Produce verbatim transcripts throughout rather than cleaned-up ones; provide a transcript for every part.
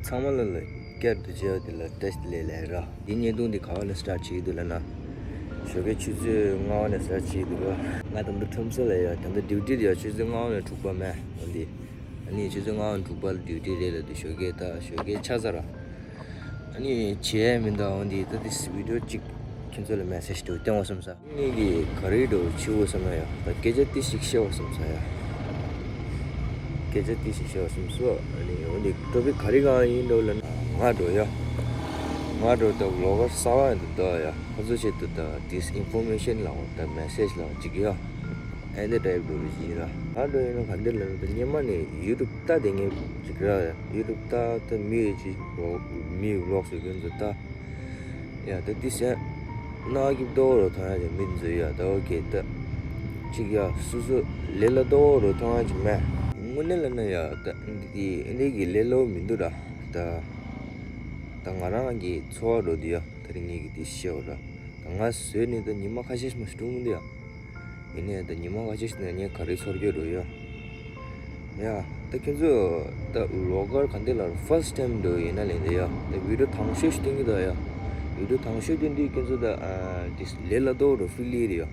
ཚང་མ་ལ་ལ་བསྐྱར་དུ་མཇལ་བ་དེ་ལ་བཀྲ་ཤིས་བདེ་ལེགས་ར། འདི་བརྙན་ཐུང་འདི་ག་བ་ནས་སི་ཊར་ཊི་བྱེད་ཀྱི་འདུག་ལབ་ན། ཞོགས་ཀའི་ཆུ་ཚོད་ལྔ་པ་ནས་སི་ཊར་ཊི་བྱེད་ཀྱི་འདུག་ར། ང་ད་ལྟ་ཁྲོམ་ས་ལ་ཡོད། ད་ལྟ་ཌིའུ་ཊི་རེད་ཡ། ཆུ་ཚོད་ལྔ་པ་ནས་དྲུག་པ་མེད་འོ་འདི། ཨ་ནི་ཆུ་ཚོད་ལྔ་པ་ནས་དྲུག་པ་ལ་ཌིའུ་ཊི་རེད་ལབ་དུས་ཞོགས་ཀའི་ད་ཞོགས་ཀའི་ཆ་ཚ་ར། ཨ་ནི་བྱས་མི་འདུག་འོ་འདི་ད་འདི་བི་ཌིའོ་གཅིག་ཁྱེད་ཚོ་ལ་མེ་སེ་ཇི་དུ་སྟོན་དགོས་བསམ་ས། ངེད་ཀྱིས་ག་རེ་འགྲོ་བྱེད་དགོས་བསམ་ན་ཡ། ད་སྐད་ཆ་ཏི་ཞིག་བཤད་དགོས་བསམ་ས་ཡ། སྐད་ཆ་ཏི་ཞིག་བཤད་དགོས་བསམ་སོ། ཨ་ནི་འོ་ནི་ཊོ་པིག་ག་རེ་གང་ཡིན་འགྲོ་ལབ་ན། ང་འགྲོ་ཡ། ང་འགྲོ་ད་བི་ལོག་གར་གསར་པ་ཡིན་འདུག་ད་ཡ། ཁོ་ཚོ་ཆེད་དུ་ད་ཏིས་ཨིན་ཕོར་མེ་ཤན་ལ་འོ་ད་མེ་སེ་ཇི་ལ་ཅིག་ཡ། ཨེ་འདི་ཊའིབ་འགྲོ་བཞིན་ར། ང་འགྲོ་ཡིན་ན་ག་འདི་ལབ་ན་ད་སྔོན་མ་ནས་ཡུ་ཊུབ་ལྟ་དེ་ངས་ཅིག་ར་ཡ། ཡུ་ཊུབ་ལྟ་ད་མི་ཡི་ཅིག་བི་ལོག་མི་ཡི་བི་ལོག་བཟོ་མཁན་ཚོ་ལྟ། ཡ་ད་འདི་ཟེར། ན་གི་ཏོག་རོ་ཐོང་ཡ་ཅིག་མི་འཛུལ་ཡ། ད་ཨོ་ཀེ་ད། ཅིག་ཡ་སུ་སུ་ལས་ལ་ཏོག་རོ་ཐོང་ཡ་ཅིག་མེད། དངོས་གནས་ལ་ན་ཡ་ད་འདི་འདི་འདི་གི་ལས་ལོ་མི་འདུག་ར། ད་ད་ང་རང་གི་འཚོ་བ་རོ་འདི་ཡ་ད་རིང་ངེད་ཀྱི་འདི་ཤེས་ར། ད་ང་བཟོས་ནས་ད་ཉི་མ་ཁ་ཤས་མ་སྤྲུང་མི་འདུག་ཡ། ཡིན་ནའི་ད་ཉི་མ་ཁ་ཤས་ཤིག་ནས་ངས་ག་རེ་ཚོར་གྱི་འགྲོ་ཡ། ཡ། ད་ཁྱོད་ཚོ་ད་བི་ལོག་གར་ག་འདི་ལ་ཕར་སི་ཊི་ཊའིམ་འགྲོ་ཡིན་ན་ལེན་དེ་ཡ། ད་བི་ཌིའོ་དང་ཤོས་ཤིག་སྟོན་གྱི་འདུག་ཡ། བི་ཌིའོ་དང་ཤོས་སྟོན་དུས་ཁྱོད་ཚོ་ད་ཨ་དེ་ལས་སླ་ཏོག་རོ་ཧྥི་ལི་རེད་ཡ།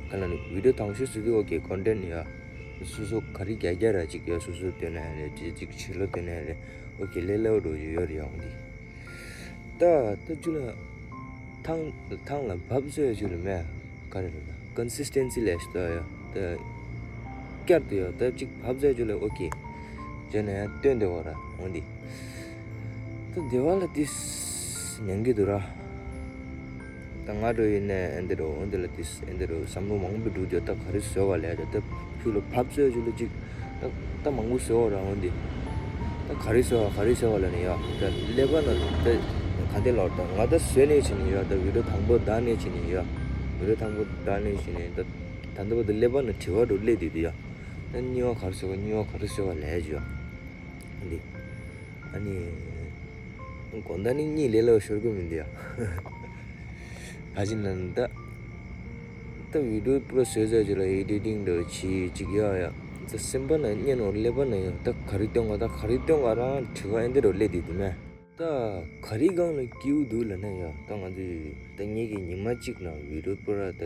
ག་ལ་ནི་བི་ཌིའོ་དང་ཤོས་ཟེར་དུས་ཨོ་ཀེ་ཀོན་ཊེན་ཊི་ཡ། སོ་སོ་ག་རེ་རྒྱག་རྒྱག་ར་ཅིག་ཡ། སོ་སོ་སྟོན་ན་ཡ་རེད། ཅིག་ཅིག་བྱིས་རླབས་སྟོན་ན་ཡ་རེད། ཨོ་ཀེ་ལས་སླ་པོ་འགྲོ་རྒྱུ་ཡོད་རེད་ཡ། འོ་འདི། ད་ད་ཅུ་ལ། ཐང་ཐང་ལ་བབས་བཟོས་ཅུ་ལ་མེད། ག་རེ་ལ་ད་ཀོན་སིས་ཊེན་སི་ལས་ཤི་ད་ཡ། ད་བསྐྱར་དུ་ཡ་ད་ཅིག་བབས་བཟོས་ཅུ་ལ་ཨོ་ཀེ། བྱས་ན་ཡ་སྟོན་བདེ་བ་ར་འོ་འདི། ད་བདེ་བ་ལ་ཏིས་ཉན་གི་འདུག་ར། ད་ང་འགྲོ་ཡིན་ནས་ཨེ་འདི་འགྲོ་འོ་འདི་ལ་ཏིས་ཨེ་འདི་འགྲོ་བསམ་བློ་མང་པོ་འགྲོ་རྒྱུ། ད་ག་རེ་བཟོས་བ་ལས་ད་ད་ཁྱོད་ལ་བབས་བཟོས་ཅུ་ལ་ཅིག་ད་ད་མང་པོ་བཟོས་བ་ར་འོ་འདི། ད་ག་རེ་བཟོས་བ་ག་རེ་བཟོས་བ་ལ་ནི་ཡ། ད་ཀླད་པ་ན་ད་ག་འདི་ལོར་ད་ང་ད་བཟོས་ནས་བྱས་ནས་ཡ། ད་བི་ཌིའོ་དང་པོ་ད་ནས་བྱས་ནས་ཡ། བི་ཌིའོ་དང་པོ་ད་ནས་བྱས་ནས་ད་ད་ད་བ་ད་ཀླད་པ་ན་དྲི་བ་འགྲོ་སླེབས་དུས་དུ་ཡ། ད་གཉིས་པ་ག་རེ་བཟོས་བ་གཉིས་པ་ག་རེ་བཟོས་བ་ལས་ཅུ་ཡ། འདི། ཨ་ནི། དགོང་དག་ནི་གཉིད་ལས་སླ་པོ་ཤོར་གི་མི་འདུག་ཡ། ག་ཅི་ན་ད། ད་བི་ཌིའོ་པུ་ར་བཟོས་ཚར་རྗེས་ལ་ཨེ་ཌི་ཊིང་འདྲ་བྱེད་ཅིག་ཡ་ཡ། ད་སེམས་པ་ན་གཉིད་ནོར་ཀླད་པ་ན་ཡང་ད་ག་རེ་སྟོན་ག་ད་ག་རེ་སྟོན་ག་རང་དྲི་བ་ཨེ་འདི་རུ་སླེབས་དུས་དུ་མེད། ད་ག་རེ་སྒང་ལ་སྐྱིད་པོ་འདུག་ལབ་ན་ཡ། ད་ང་ཚོས་ད་ངེད་ཀྱི་ཉི་མ་གཅིག་ལ་བི་ཌིའོ་པུ་ར་ད་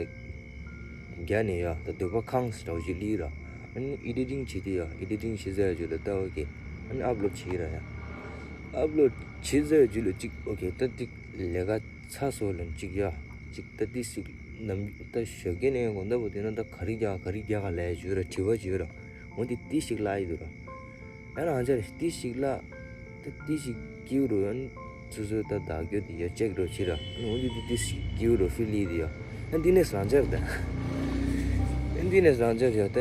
རྒྱག་ནས་ཡ། ད་འདོད་པ་ཁེངས་འདྲ་བོ་ཞིག་སླེབས་ར། ཨ་ནི་ཨེ་ཌི་ཊིང་བྱེད་དུས་ཡ། ཨེ་ཌི་ཊིང་བྱེད་ཚར་རྗེས་ལ་ད་ཨོ་ཀེ། ཨ་ནི་ཨབ་ལོཌ་བྱེད་ཀྱི་ར་ཡ། ཨབ་ལོཌ་བྱེད་ཚར་རྗེས་ལ་གཅིག་ཨོ་ཀེ་ད་ཏིག་ལས་ཀ་ཚར་སོང་ལབ་གཅིག་ཡ། གཅིག་ད་ཏིག་ཞིག་ནམ་ད་ཞོགས་ཀས་ནས་དགོང་དག་བར་དུ་ན་ད་ག་རེ་རྒྱག་ག་རེ་རྒྱག་ག་ལས་བྱོས་ར་དྲི་བ་བྱོས་ར། འོ་འདི་ཏིག་ཞིག་ལ་ཡི་འདུག་ར། ཡང་རང་ཅག་ཏིག་ཞིག་ལ། ད་ཏིག་ཞིག་སྐྱིད་རུ་ཡང་སོ་སོ་ད་བདག་སྐྱོ་དེ་ཡ་ཅེག་རོ་བྱེད་ར། འོ་འདི་ཏིག་ཞིག་སྐྱིད་རུ་ཧྥི་ལི་དེ་ཡ། ཡང་འདི་ནས་རང་ཅག་ད། ཡང་འདི་ནས་རང་ཅག་ཡ་ད་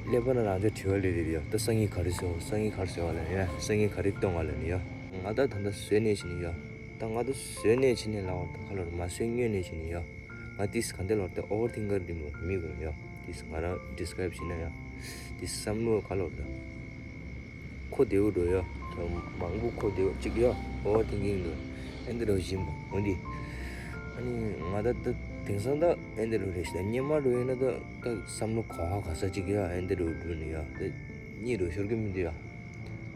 ཀླད་པ་ན་རང་ཅག་དྲི་བ་སླེབས་དེ་ཡ། ད་སང་ཉིན་ག་རེ་བཟོ་སང་ཉིན་ག་རེ་བཟོ་བ་ལ་ཡ། སང་ཉིན་ག་རེ་གཏོང་བ་ལ་ནི་ཡ། ང་ད་ད་ད་བཟོས་ནས་ཕྱིན་ནི་ཡ། ད་ང་ད་བཟོས་ནས་ཕྱིན་ནས་ལ་བར་ད་ཁ་ལོར་མ་བཟོས་སྔོན་ནས་ཕྱིན་ནི་ཡ། ང་ཏིས་ག་འདི་ལོར་ད་ཨོ་ཝར་ཐིང་ཀར་འདི་མོ་མི་དགོས་ཡ། ཏིས་ང་རང་ཌི་སི་ཀ་རེབ་བྱས་ན་ཡ། ཏིས་བསམ་བློ་ཁ་ལོར་ད་ཁོ་བདེ་བོ་འགྲོ་ཡ། ད་མང་པོ་ཁོ་བདེ་བོ་གཅིག་ཡ། ཨོ་ཝར་ཐིང་ཀིང་འགྲོ། ཨེ་འདི་རུ་བཞིན་པ་འོ་འདི། ཨ་ནི་ང་ད་ད་དེང་སང་ད་ཨེ་འདི་རུ་རེད་ཤི། ད་སྔོན་མ་འགྲོ་ཡིན་ན་ད་ད་བསམ་བློ་ག་བ་ག་ས་གཅིག་ཡ། ཨེ་འདི་རུ་འགྲོ་ནི་ཡ། ད་གཉིད་རུ་ཤོར་གི་མི་འདུག་ཡ།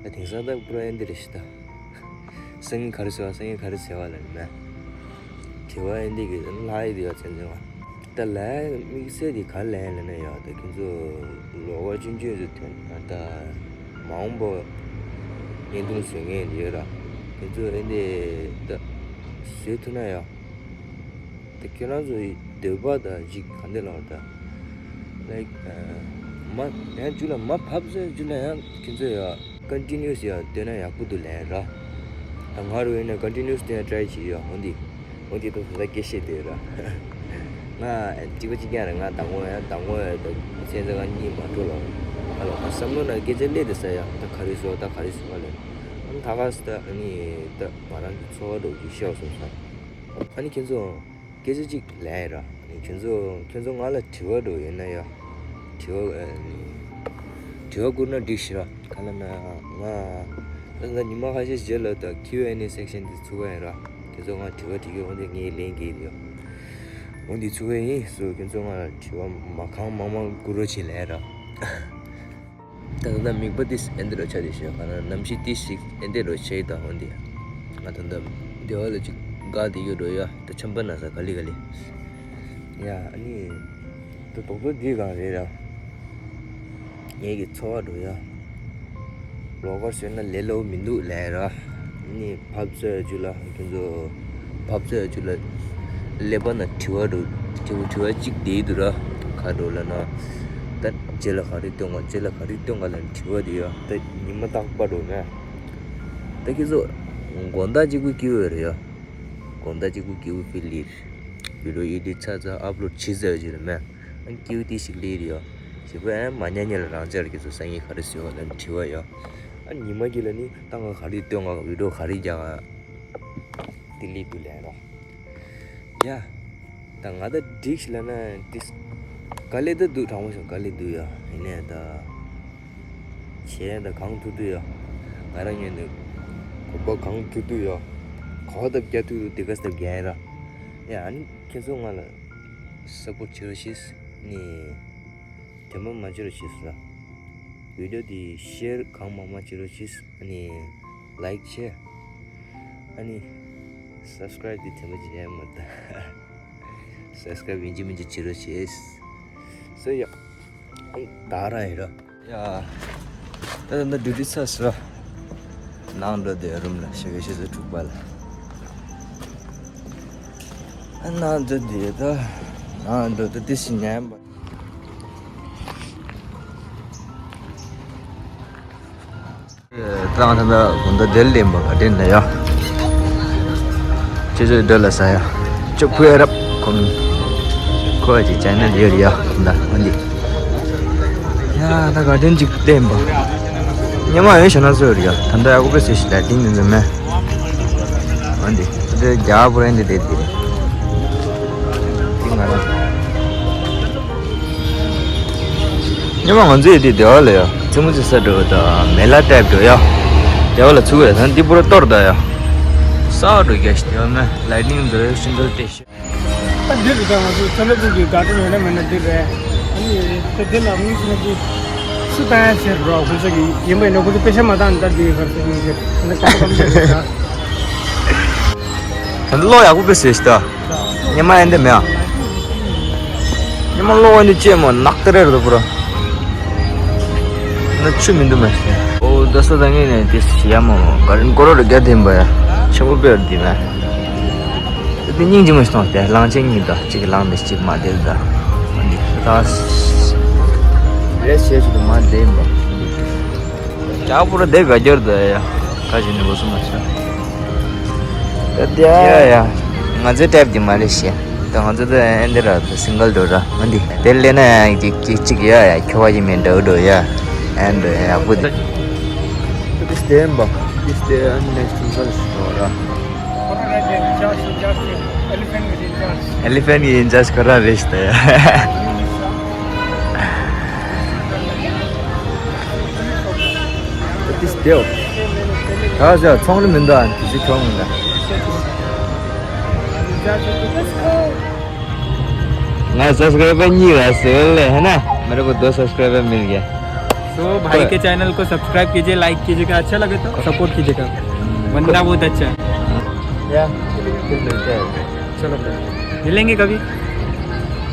ད་དེང་སང་ད་པུ་ར་ཨེ་འདི་རེད་ཤི་ད། སང་ཉིན་ག་རེ་ཟེར་བ་སང་ཉིན་ག་རེ་ཟེར་བ་ལ་ནི་མེད། དྲི་བ་ཨེ་འདི་གི་ལྷག་ཡི་དེ་ཡ་ཚན་ཚན་བ། ད་ལས་དམིགས་བསལ་དེ་ག་ལས་ལ་ན་ཡ། ད་ཁྱོད་ཚོ་ལོག་པ་ཆུང་ཆུང་ཚོ་ཐོན་ད་མ་འོངས་པ་བརྙན་ཐུང་བཟོ་མཁན་དེ་ཡོད་ར། ཁྱོད་ཚོ་ཨེ་འདི་ད་བཟོས་ཐུབ་ན་ཡ། ད་ཁྱེད་རང་ཚོ་ཡི་འདོད་པ་དང་ཅིག་ག་འདི་ལ་ད། ལའིཀ་མ་ཡང་ཅུ་ལ་མ་ཕབ་ཟེར་ཅུ་ལ་ཡང་ཁྱེད་ཚོ་ཡ་ཀོན་ཊི་ནིའུ་སི་ཡ་སྟོན་ན་ཡག་པོ་འདུག་ལན་ར། ད་ང་རུ་ཡིན་ན་ཀོན་ཊི་ནིའུ་སི་སྟོན་ཡ་ཊི་རའི་བྱེད་ཡ། འོན་ཏེ་འོན་ཏེ་ད་ད་སྐད་བཤད་དེ་ར། ང་གཅིག་པ་གཅིག་རྐྱང་རེད། ང་དང་པོ་ཡ་དང་པོ་ཡ་ད་ཚན་རྩལ་ཁང་གཉིས་མ་འགྲོ་ལ། ཨ་ལོ་ད་བསམ་བློ་ན་སྐད་ཆ་སླེབས་དེ་ས་ཡ། ད་ག་རེ་བཟོ་ད་ག་རེ་བཟོ་བ་ལ། ཨ་ད་ག་ས་ད་ཨ་ནི་ད་ང་རང་གི་འཚོ་བ་འགྲོ་རྒྱུ་ཤེས་སོང་ས། ཨ་ནི་ཁྱེད་ཚོ་སྐད་ཆ་གཅིག་ལན་ར། ཁྱོད་ཚོ་ཁྱོད་ཚོ་ང་ལ་དྲི་བ་འགྲོ་ཡོད་ན་ཡ། དྲི་བ་ཨ་ནི་དྲི་བ་བསྐུར་ན་འགྲིག་ཤི་ར། ག་ལ་ན་ང་ད་ད་ཉི་མ་ཁ་ཤས་རྗེས་ལ་ད་ཁིའུ་ཨེན་ཨེ་སེག་ཤན་དེ་ཚུགས་པ་ཡིན་ར། ཁྱོད་ཚོ་ང་དྲི་བ་དྲི་གི་འོན་ཏེ་ངས་ལན་གྱིས་ཡོད། འོན་ཏེ་ཚུགས་པ་ཡིན་སུ་ཁྱོད་ཚོ་ང་ལ་དྲི་བ་མ་གང་མང་མང་བསྐུར་རོགས་བྱེད་ལན་ར། ད་ད་ལྟ་མིག་པ་ཏིས་ཨེ་འདྲ་ཆགས་ཏེ་ཤོད་ག་ན་གནམ་གཤིས་ཏིས་ཤིག་ཨེ་འདྲ་ཆགས་ཡི་ད་འོན་ཏེ། ང་ད་ལྟ་སྡེ་བ་ལ་ཅིག་དགའ་བདེ་ཡོད་འགྲོ་ཡ། ད་ཆམ་པ་ན་ས་ག་ལེ་ག་ལེ། ཡ་ཨ་ནི། ད་དོག་དོག་འདི་གང་རེད་ར། ངེད་ཀྱི་འཚོ་བ་འགྲོ་ཡ། ལོག་པར་བཟོས་ན་ལས་སླ་པོ་མི་འདུག་ལས་ར། ནི་ཕབ་ཚོད་རྒྱུ་ལ་ཁྱོད་ཚོ་ཕབ་ཚོད་རྒྱུ་ལ་ཀླད་པ་ན་དྲི་བ་འགྲོ། དྲི་བ་དྲི་བ་གཅིག་བསྡད་འདུག་ར། ག་འགྲོ་ལ་ན། ད་རྗེས་ལ་ག་རེ་སྟོན་ག་རྗེས་ལ་ག་རེ་སྟོན་ག་ལ་དྲི་བ་འདི་ཡ། ད་ཉི་མ་རྟག་པར་འགྲོ་མེད། ད་ཁྱོད་ཚོ་དགོང་དག་གཅིག་པུ་སྐྱིད་པོ་རེད་ཡ། དགོང་དག་གཅིག་པུ་སྐྱིད་པོ་ཕི་ལིར། བི་ཌི་ཡོ་ཨེ་ཌིཊ་ཚར་ཚར་ཨབ་ལོཌ་བྱེད་ཚར་རྗེས་ལ་མེད། ཨ་སྐྱིད་པོ་དེ་ཞིག་སླེབས་རེད་ཡ། ཞེ་པོ་ཨ་མ་ཉལ་ཉལ་ལ་རང་ཅག་གི་ཚོ་སང་ཉིན་ག་རེ་བཟོས་པ་ལ་དྲི་བ་ཡ། ཨ་ཉི་མ་གི་ལ་ནི་ད་ང་ག་རེ་སྟོན་ག་བི་ཌི་ཡོ་ག་རེ་རྒྱག་ག་དེ་སླེབས་འདུག་ལན་རོ། ཡ། ད་ང་ད་འགྲིག་ཤི་ལ་ན་ཏིས། ག་ལེ་ད་འདུག་དྲང་པོ་ཞིག་ག་ལེ་འདུག་ཡ། ཡིན་ནའི་ད། བྱས་ད་གང་ཐུབ་ཐུབ་ཡ། ང་རང་ངོས་ནས་གོམ་པ་གང་ཐུབ་ཐུབ་ཡ། ག་བ་ད་རྒྱག་ཐུབ་ཐུབ་དེ་ག་ས་རྒྱག་ཡ་ར། ཡ་ཨ་ནི་ཁྱེད་ཚོ་ང་ལ་སབ་པོརཊ་བྱེད་རོགས་ཞེས་ནི། དྲན་པ་མ་བརྗེད་རོགས་ཞེས་ར། བི་ཌི་ཡོ་འདི་ཤེར་གང་མང་མང་བྱེད་རོགས་ཞེས། ཨ་ནི་ལའིཀ་བྱས། ཨ་ནི་སབ་སི་ཀ་རའིབ་འདི་དེ་མ་བྱས་མ་ད། སབ་སི་ཀ་རའིབ་ཡིན་གཅིག་མིན་གཅིག་བྱེད་རོགས་ཞེས། སོ་ཡ། ད་ར་ཡིན་ར། ཡ། ད་ད་ད་ཌིའུ་ཊི་ཚར་སོང་། ནང་འགྲོ་དེ་རུམ་ལ་ཞེ་ག་ཤེས་སོ་དྲུག་པ་ལ། ཨ་ནང་འགྲོ་དེ་ད། ནང་འགྲོ་དེ་དེ་ཞིག་ཉན་པ། ད་ང་ད་ད་དགོང་དག་དེར་ལེན་པ་ག་དྲན་ན་ཡ། ཅེ་ཅེ་འདྲ་ལ་ས་ཡ། ཅོ་ཕུ་ཡ་རབ་ཁོ་མི། ཁོ་ཡ་ཅི་ཅན་ནལ་ཡོད་ཡ་ད་འོན་ཏེ། ཡ་ད་ག་དྲན་ཅིག་ལེན་པ། ཉི་མ་ཡོད་ཤ་ན་སོ་ཡོད་ཡ། ད་ད་ཡ་ཁོ་པེ་སེ་ཤི་ད་ཏིང་ཏིང་ཏིང་མེ། འོན་ཏེ་དེ་རྒྱ་བོ་རེན་དེ་དེ་དེ། ཏིང་ང་རང་། ཉི་མ་ང་ཚོའི་དེ་སྡེ་བ་ལ་ཡ། ཙི་མོ་ཙི་ས་འགྲོ་ད་མེ་ལ་ཏེབ་འགྲོ་ཡ། སྡེ་བ་ལ་ཚུགས་ཡ་ད་འདི་པུ་ར་གཏོར་ད་ཡ། ས་འགྲོ་རྒྱ་ཤི་སྡེ་བ་མེ་ལའི་ཊི་ནིང་འདི་རེ་སིང་གལ་ཏེ་ཤི། ད་འདི་རེད་ད་ང་ཚོ་ཚོན་ལས་ཕུག་གི་ག་ཏེ་ཡོད་ན་མེད་ན་འདི་རེད། ཨ་ནི་ད་འདི་ལ་དངུལ་ཚོན་ལས་ཕུག་སུ་བཏང་ཡ་ཟེར་རོ། ཁོ་ཚོ་གི་ཡིན་པ་ཡིན་ན་ཁོ་ཚོ་པེ་ཤ་མ་བཏང་ད་འདི་ག་ཚོད་དངུལ་ཟེར་ད་ག་ཚོད་གམ་ཟེར་ད། ད་ལོ་ཡག་པོ་པེ་སེ་ཤི་ད། ཉི་མ་ཨེ་འདི་མེད་ཨ། ཉི་མ་གློག་འདི་ཅེ་མོ་ནག་ཏི་རེ་རེད་པུ་ར། ན་ཆུ་མི་འདུག་མེད། ཨོ་ད་ས་ད་ངས་ནས་དེ་ཡ་མོ་ག་རིན་ཀོ་རོ་ར་རྒྱ་ལྡན་པ་ཡ། ཆེན་པོ་པེ་ར་འདི་མེད། དེ་སྙིང་རྗེ་མོ་ཞིག་མཐོང་སྟེ་གླང་ཆེན་གཉིས་དང་གཅིག་གླང་མེ་གཅིག་མ་བསྡད་ད། འདི་ད་རེས་བྱས་ཆུ་དུ་མ་བསྡད་པ། ཅག་པུ་ར་དེ་ག་རྒྱུར་དུ་ཡ། ཁ་ཞིག་ནི་འགོ་སུ་མ་ཤེས། ད་དེ་ཡ་ཡ། ང་ཚོའི་ཊེབ་དེ་མ་རེད་ཤེས། ད་ང་ཚོ་ད་ཨེ་འདི་ར་ད་སིང་གལ་འགྲོ་ར་ཨ་འདི། དེ་ལས་ན་ཡ་གཅིག་གཅིག་གཅིག་ཡ་ཡ་ཁྱོ་བ་ཡི་མིན་འདྲ་འགྲོ་ཡ། ཨེ་འདྲ་ཡ་ཡག་པོ་དེ། This day, this day, and next one འགྲོ་ར། Elephant ཡིན་ཅག་ཁོ་རང་རེད་ཤི་ད་ཡ། དེ་སྟེའོ། ད་ཟེར་ཚོང་ལ་མི་འདུག་ཨ་དེ་ཚོ་ཁྱོང་མི་འདུག་ང་སབ་སི་ཀ་རའི་བར་གཉིས་ལ་ཟེར་ལེ་ཧ་ན། मेरे को दो सब्सक्राइबर मिल गया। तो भाई के चैनल को सब्सक्राइब कीजिए, लाइक कीजिएगा, अच्छा लगे तो सपोर्ट कीजिएगा, वरना बहुत अच्छा है। या, फिर मिलते हैं। चलो bro, मिलेंगे कभी।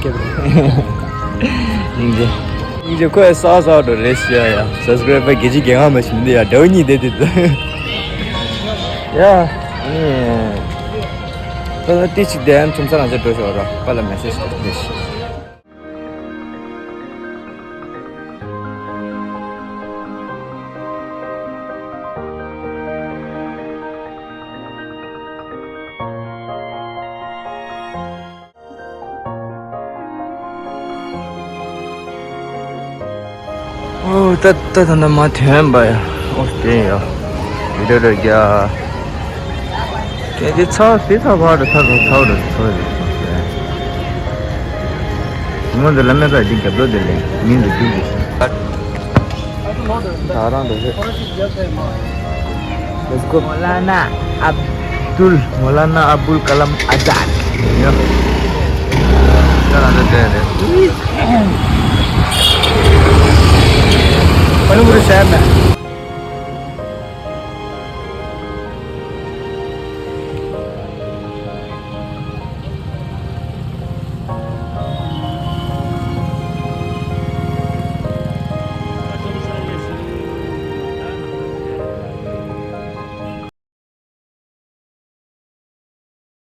क्या bro? ཉིན་རྒྱུན་ཉིན་རྒྱུན་ཁོ་ཡ་ས་ས་འགྲོ་རེད་ཤི་ཡ་ཡ། སབ་སི་ཀ་རའི་བར་བརྒྱད་ཅུ་གྱ་ལྔ་མ་ཞིག་འདི་ཡ་འདྲ་བོ་གཉིས་བསྡད་དེ་འདུག་ཡ། ཨ་ནི་ད་ལྟ་ཏི་ཅིག་བསྡད་ཡ་ཁྲོམ་ས་རང་ཆ་འགྲོ་ཤོག་ར་པ་ལ་མེ་སེ་ཇི་ཞིག་སྤྲད་ཤིག་ཨོ་ད་ད་ད་ད་མ་ཐོན་པ་ཡ། ཨོ་དེ་ཡ། ཡི་ར་ར་རྒྱ། གལ་ཏེ་ཚ་བ་ཕི་ཚ་བ་ར་ཐ་རུ་ཐ་རུ་ཚོ་རེ་ཚོ་རེ། ངོ་འདི་ལ་མེད་ད་འདི་རྒྱབ་ལོ་འདི་ལེན་མིན་འདི་རྒྱུག་གི། ད་རང་འདི་རེད། Let's go. مولانا عبدال، مولانا ابوالکلام آزاد. ཡ། ད་རང་འདི་རེད། རེད། ཨ་ནི་མུ་རེ་ བྱས་མེད།